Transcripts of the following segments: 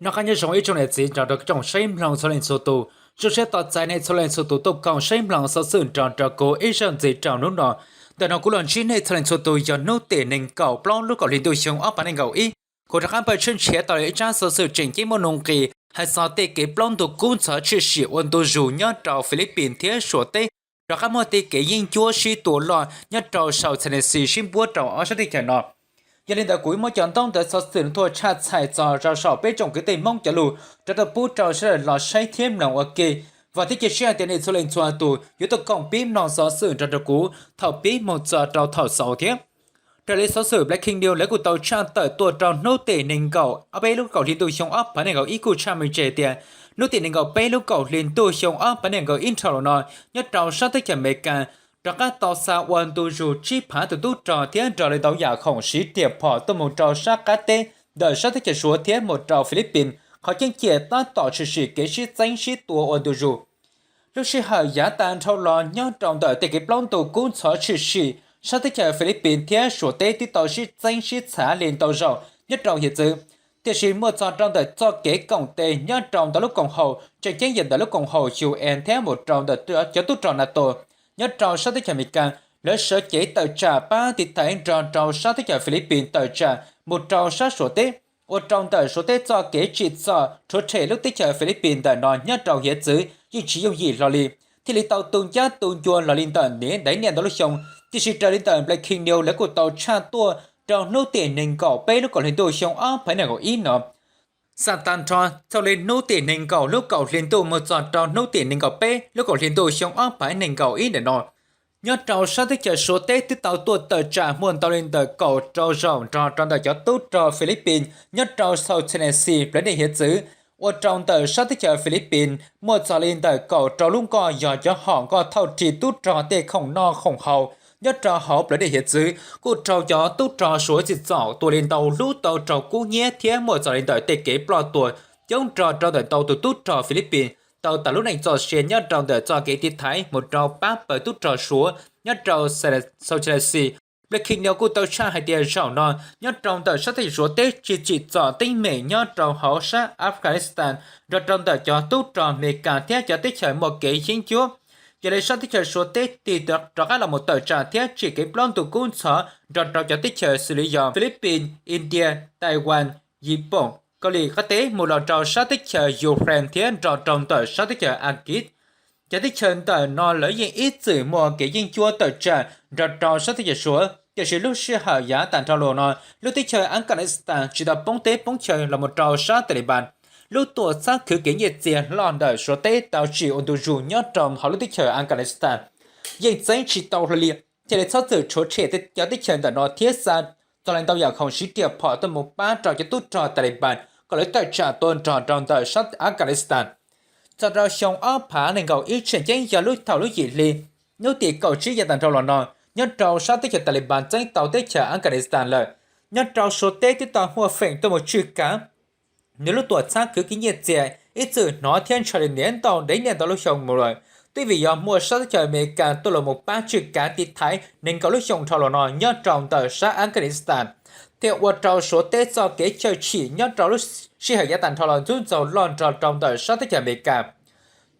Noj qab nyob zoo ib tsoom niam txiv nrog rau tsoom saib mloog txhua leej txhua tus. Zoo siab tos txais nej txhua leej txhua tus tuaj koom saib mloog xov xwm nrog rau kuv ib zaug ntxiv rau hnub no. Ntawm no kuv los ntsib nej txhua leej txhua tus yog hnub tim nees nkaum plaub lub kaum hli ntuj xyoo ob phav nees nkaum ib. Kuv rov qab npaj tshiab nrhiav tau ib tsab xov xwm tseem ceeb muaj nuj nqis hais txog tej kev plaub ntug kub ntxhov tshwm sim ua ntu zus nyob rau Philippines thiab Suav teb, rov qab muaj tej kev yeeb ncuab sib tua loj nyob rau saum Tennessee sib npuab rau ob sab teb chaws no. Yog li ntawd kuv muab cov ntaub ntawv xov xwm no tuaj tshaj txhais txog rau saum peb tsoom kwv tij Hmoob cov lus rov rau pub rau sawv daws los saib thiab mloog ua ke. Vam thiab cia siab hais tias nej txhua leej txhua tus yuav tuaj koom pib mloog xov xwm nrog rau kuv thaum pib mus txog rau thaum xaus thiab. Raws li xov xwm Breaking News lawv kuj tau tshaj tawm tuaj rau hnub tim nees nkaum peb lub kaum hli ntuj xyoo ob phav nees nkaum ib kuj tshaj me ntsis tias hnub tim nees nkaum peb lub kaum hli ntuj xyoo ob phav nees nkaum ib dhau los no, nyob rau sab teb chaws Amelikas rov qab tau xa ua ntu zus tsib phav tus tub rog thiab nrog li ntau yam khoom siv riam phom tuaj mus rau sab qab teb ntawm sab teb chaws Suav thiab mus rau Philippines. Qhov ceeb cia tab tom tshwm sim kev sib txeeb sib tua ua ntu zus. Lub sij hawm yav tas dhau los nyob rau ntawm tej kev plaub ntug kub ntxhov tshwm sim sab teb chaws Philippines thiab Suav teb twb tau sib txeeb sib txhav li ntau zaus nyob rau hiav txwv. Tiam sis muaj txog rau ntawm txoj kev koom tes nyob rau ntawm lub koom haum tseem ceeb yog ntawm lub koom haum UN thiab mus rau ntawm cov tub rog NATO nyob rau sab teb chaws Amelikas, lawv sawv cev tawm tsam pab tiv thaiv nrog rau sab teb chaws Philippines tawm tsam mus rau sab Suav teb, ua rau ntawm Suav teb txoj kev tsim txom rhuav tshem lub teb chaws Philippines ntawm no nyob rau hiav txwv yeej tsis yooj yim hlo li, thiaj li tau tu ncab tu ncua los li ntawm niam ntaiv niaj ntau lub xyoo. Tiam sis raws li ntawm Breaking News lawv kuj tau tshaj tuaj rau hnub tim nees nkaum peb lub kaum hli ntuj xyoo ob phav nees nkaum ib no, xa tag nrho txog li hnub tim nees nkaum lub kaum hli ntuj mus txog rau hnub tim nees nkaum peb lub kaum hli ntuj xyoo ob phav nees nkaum ib ntawm no. Nyob rau sab teb chaws Suav teb twb tau tuaj tawm tsam muaj ntau li ntawm kaum rau zaum nrog rau ntawm cov tub rog Philippines nyob rau South China Sea plawv dej hiav txwv, ua rau ntawm sab teb chaws Philippines muaj txog li ntawm kaum rau lub nkoj yog cov hom nkoj thauj ris tub rog tej khoom noj khoom haus nyob rau hauv plawv dej hiav txwv, kuj raug cov tub rog Suav tsim txom tua li ntau lub tau raug kub hnyiab thiab muaj txog li ntawm tej kev ploj tuag coob nrog rau ntawm ntau tus tub rog Philippines tau tas lub neej txoj sia nyob rau ntawm txoj kev tiv thaiv mus rau pab pawg tub rog Suav nyob rau South China Sea. Breaking News kuj tau tshaj hais tias zaum no nyob rau ntawm sab teb chaws Suav teb tsis tsim txom teeb meem nyob rau hauv sab Afghanistan nrog rau ntawm cov tub rog Amelikas thiab cov teb chaws muaj kev yeeb ncuab. Yog li sab teb chaws Suav teb tig rov qab los mus tawm tsam thiab tsim kev plaub ntug kub ntxhov nrog rau cov teb chaws xws li yog Philippines, India, Taiwan, Yiv Pooj, Kaus Lim Qab Teb mus los rau sab teb chaws Ukraine thiab nrog rau ntawm sab teb chaws Askiv. Cov teb chaws ntawm no lawv yeej ib txwm muaj kev yeeb ncuab tawm tsam nrog rau sab teb chaws Suav, tiam sis lub sij hawm yav tas nrho los no lub teb chaws Afghanistan tsis tau poob teb poob chaw los mus rau sab Taliban. Lub tuam txhab khwv kev nyiaj txiag loj ntawm Suav teb tau tsim ua ntu zus nyob rau hauv lub teb chaws Afghanistan yeej txeeb tsis tau hlo li, thiaj li txhob txwm rhuav tshem cov teb chaws ntawm no thiab xa txog li ntau yam khoom siv riam phom tuaj mus pab rau cov tub rog Taliban kom lawv tawm tsam tuaj nrog rau ntawm sab Afghanistan. Txog rau xyoo ob phav nees nkaum ib tseem ceeb yog lub thaum lub yim hli hnub tim kaum tsib yav tas nrho los no, nyob rau sab teb chaws Taliban txeeb tau teb chaws Afghanistan lawm. Nyob rau Suav teb twb tau muaj feem tuaj mus tswj kav nws lub tuam txhab khwv kev nyiaj txiag ib txwm hnov thiab ntshaw li niam ntau dev niaj ntau lub xyoo mus lawm. Twb vim yog muaj sab teb chaws Amelikas tuaj los mus pab tswj kav tiv thaiv nees nkaum lub xyoo dhau los no nyob rau ntawm sab Afghanistan, thiaj ua rau Suav teb txoj kev cawm chim nyob rau lub sij hawm yav tas nrho los ntxub ntxaug loj nrog rau ntawm sab teb chaws Amelikas.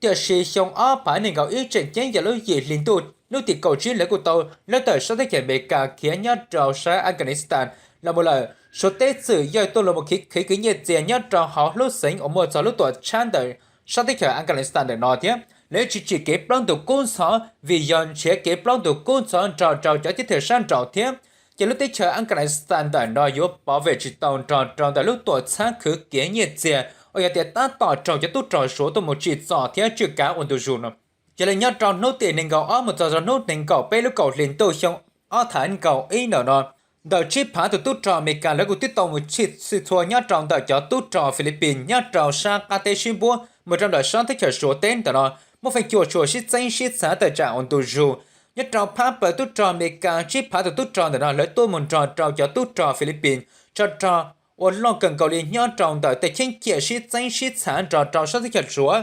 Tiam sis xyoo ob phav nees nkaum ib tseem ceeb yog lub yim hli ntuj hnub tim kaum tsib lawv kuj tau lawb tawm sab teb chaws Amelikas khiav nyob rau sab Afghanistan los mus lawm. Suav teb txwm yog tuaj los mus khiav khwv kev nyiaj txiag nyob rau hauv lub xeev uas muaj txog lub tuam txhab ntawm sab teb chaws Afghanistan ntawm no thiab lawv tsis tsim kev plaub ntug kub ntxhov vim yog nrhiav kev plaub ntug kub ntxhov nrog rau cov teb chaws sab nraud thiab. Ces lub teb chaws Afghanistan ntawm no yuav pov vem tsis tau nrog rau ntawm lub tuam txhab khwv kev nyiaj txiag uas yog tias tab tom raug cov tub rog Suav tuaj mus tsim txom thiab tswj kav ua ntu zus no. Yog li nyob rau hnub tim nees nkaum ob mus txog rau hnub nees nkaum peb lub kaum hli ntuj xyoo ob phav nees nkaum ib ntawm no, ntawm tsib phav tus tub rog Amelikas lawv kuj twb tau mus txhij txhua nyob rau ntawm cov tub rog Philippines nyob rau sab qab teb sib npuab mus rau ntawm sab teb chaws Suav teb ntawm no, muaj feem cuam tshuam sib txeeb sib txhav tawm tsam ua ntu zus. Nyob rau phab pawg tub rog Amelikas tsib phav tus tub rog ntawm no lawv tuaj mus nrog rau cov tub rog Philippines tsov rog ua loj kawg nkaus li nyob rau ntawm tej cheeb ciam sib txeeb sib txhav nrog rau sab teb chaws Suav.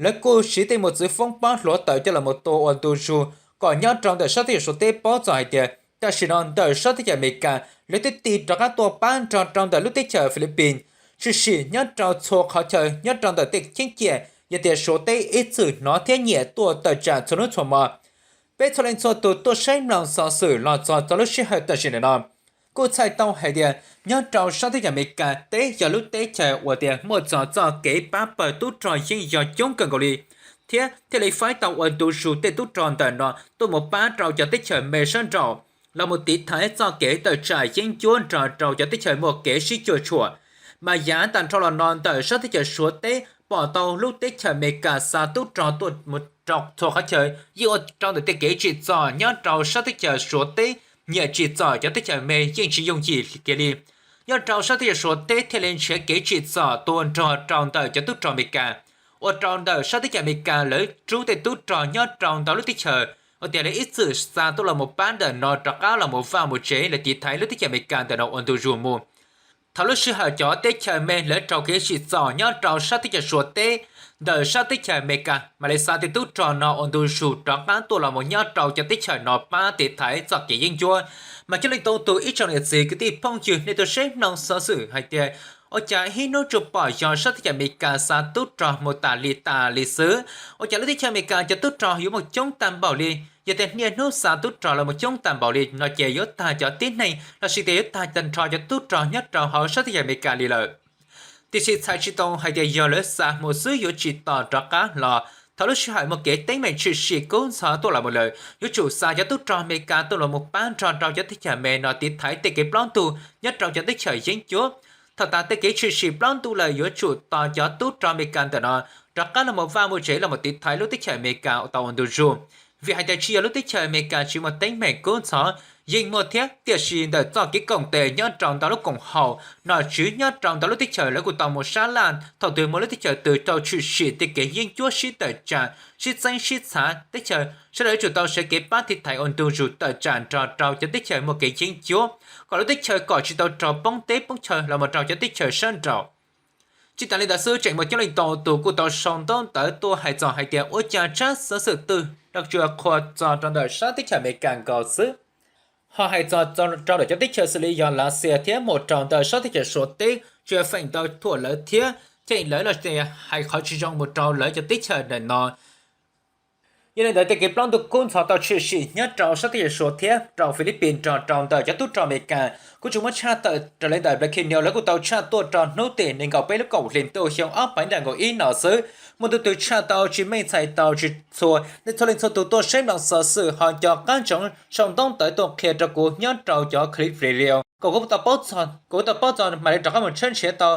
Lawv kuj siv tej mos txwv foob pob hluav taws coj los mus tua ua ntu zus kom nyob rau ntawm sab teb chaws Suav teb paub txog hais tias tam sim no ntawm sab teb chaws Amelikas lawv twb tig rov qab tuaj pab nrog rau ntawm lub teb chaws Philippines tshwm sim nyob rau txhua qhov chaw nyob rau ntawm tej cheeb tsam, yog tias Suav teb ib txwm hnov thiab nyiam tuaj tawm tsam txhua hnub txhua hmo. Peb txhua leej txhua tus tuaj saib mloog xov xwm los txog txog lub sij hawm tam sim no, kuj txhais tau hais tias nyob rau sab teb chaws Amelikas teb yog lub teb chaws uas tias muaj txog txoj kev pab pawg tub rog yeej yog coob kawg nkaus li, thiab thiaj li faib tau ua ntu zus tej tub rog ntawm no tuaj mus pab rau cov teb chaws me sab nraud los mus tiv thaiv txoj kev tawm tsam yeeb ncuab nrog rau cov teb chaws muaj kev sib cuam tshuam. Mas yav tag nrho los no ntawm sab teb chaws Suav teb pom tau lub teb chaws Amelikas xa tub rog tuaj mus rau txhua qhov chaw yeej ua rau ntawm tej kev tsim txom nyob rau sab teb chaws Suav teb nyiam tsim txom cov teb chaws me yeej tsis yooj yim kiag li. Nyob rau sab teb chaws Suav teb thiaj li nrhiav kev tsim txom tua nrog rau ntawm cov tub rog Amelikas, ua rau ntawm sab teb chaws Amelikas lawv rub tej tub rog nyob rau ntau lub teb chaws uas tias lawv ib txwm xa tuaj los mus pab ntawm no rov qab los mus vaj mus tsev los tiv thaiv lub teb chaws Amelikas ntawm no ua ntu zus mus. Thaum lub sij hawm cov teb chaws me lawv raug kev tsim txom nyob rau sab teb chaws Suav teb, ntawm sab teb chaws Amelikas mam li xa tej tub rog no ua ntu zus rov qab tuaj los mus nyob rau cov teb chaws no pab tiv thaiv txoj kev yeeb ncuab. Mas coob leej ntau tus ib tsoom niam txiv kwv tij phooj ywg nej tuaj saib mloog xov xwm hais tias ua cas ib hnub tsuas pom yog sab teb chaws Amelikas xa tub rog mus tas li tas li xwb, ua cas lub teb chaws Amelikas cov tub rog yuav mus coob tag npaum li, yog tias niaj hnub xa tub rog los mus coob tag npaum li no ces yuav tag cov tib neeg los sis tias yuav tag tag nrho cov tub rog nyob rau hauv sab teb chaws Amelikas li lawm. Tiam sis txhais tsis tau hais tias yog lawv xa mus xwb yuav tsis tos rov qab los. Thaum lub sij hawm muaj kev teeb meem tshwm sim kub ntxhov tuaj los mus lawm yuav tsum xa cov tub rog Amelikas tuaj los mus pab nrog rau cov teb chaws me no tiv thaiv tej kev ploj ntug nyob rau cov teb chaws yeeb ncuab. Thaum tas tej kev tshwm sim ploj ntug lawm yuav tsum tos cov tub rog Amelikas ntawm no rov qab los mus vaj mus tsev los mus tiv thaiv lub teb chaws Amelikas tau ua ntu zus. Vim hais tias tsis yog lub teb chaws Amelikas tsis muaj teeb meem kub ntxhov, yeej muaj thiab, tiam sis ntawm txoj kev koom tes nyob rau ntau lub koom haum nom tswv nyob rau ntau lub teb chaws lawv kuj tau mus sab laj thaum twg muaj lub teb chaws twg raug tshwm sim tej kev yeeb ncuab sib tawm tsam sib txeeb sib txhav teb chaws sawv daws yuav tsum tau sawv kev pab tiv thaiv ua ntu zus tawm tsam nrog rau cov teb chaws muaj kev yeeb ncuab kom lub teb chaws kom tsis tau raug poob teb poob chaw los mus rau cov teb chaws sab nraud. Tsis tas li ntawd xwb tseem muaj coob leej ntau tus kuj tau sau ntaub ntawv tuaj hais txog hais tias ua cas tsab xov xwm twg los tsuas qhuas txog rau ntawm sab teb chaws Amelikas nkaus xwb, ho hais txog rau ntawm cov teb chaws xws li yog Lav Xias thiab mus rau ntawm sab teb chaws Suav teb tsuas feem ntau thuam lawv thiab cheem lawv los tias hais qhov tsis zoo mus rau lawv cov teb chaws ntawm no. Yog li ntawd tej kev ploj ntug kub ntxhov tau tshwm sim nyob rau sab teb chaws Suav thiab rau Philippines nrog rau ntawm cov tub rog Amelikas kuj tsuas muab tshaj tawm raws li ntawm Breaking News lawv kuj tau tshaj tuaj rau hnub tim nees nkaum peb lub kaum hli ntuj xyoo ob phav nees nkaum ib no xwb. Muaj ntau tus tshaj tau tsis meej txhais tau tsis txhua, nej txhua leej txhua tus tuaj saib mloog xov xwm ho nco qab ntsoov sau ntaub ntawv tuaj qhia rau kuv nyob rau cov clip video kom kuv tau paub txog, kuv tau paub txog mam li rov qab mus tshawb nrhiav tau.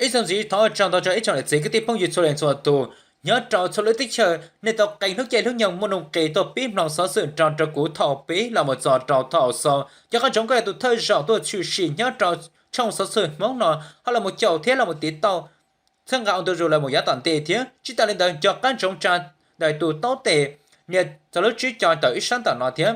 Ib zaug ntxiv thov ua tsaug ntau rau ib tsoom niam txiv kwv tij phooj ywg txhua leej txhua tus nyob rau txhua lub teb chaws, nej tau qee hnub caij hnub nyoog muaj nuj nqis tuaj pib mloog xov xwm nrog rau kuv thaum pib los mus txog rau thaum xaus. Nco qab ntsoov koj yog tus thawj zaum tuaj tshwm sim nyob rau tshooj xov xwm Hmoob no ho los mus caum thiab los mus tiv tauj txhawb nqa ua ntu zus los mus yav tom ntej thiab. Tsis tas li ntawd nco qab ntsoov tsa daim tus taub tes nias txog lub tswb co ntawm ib sab ntawm no thiab.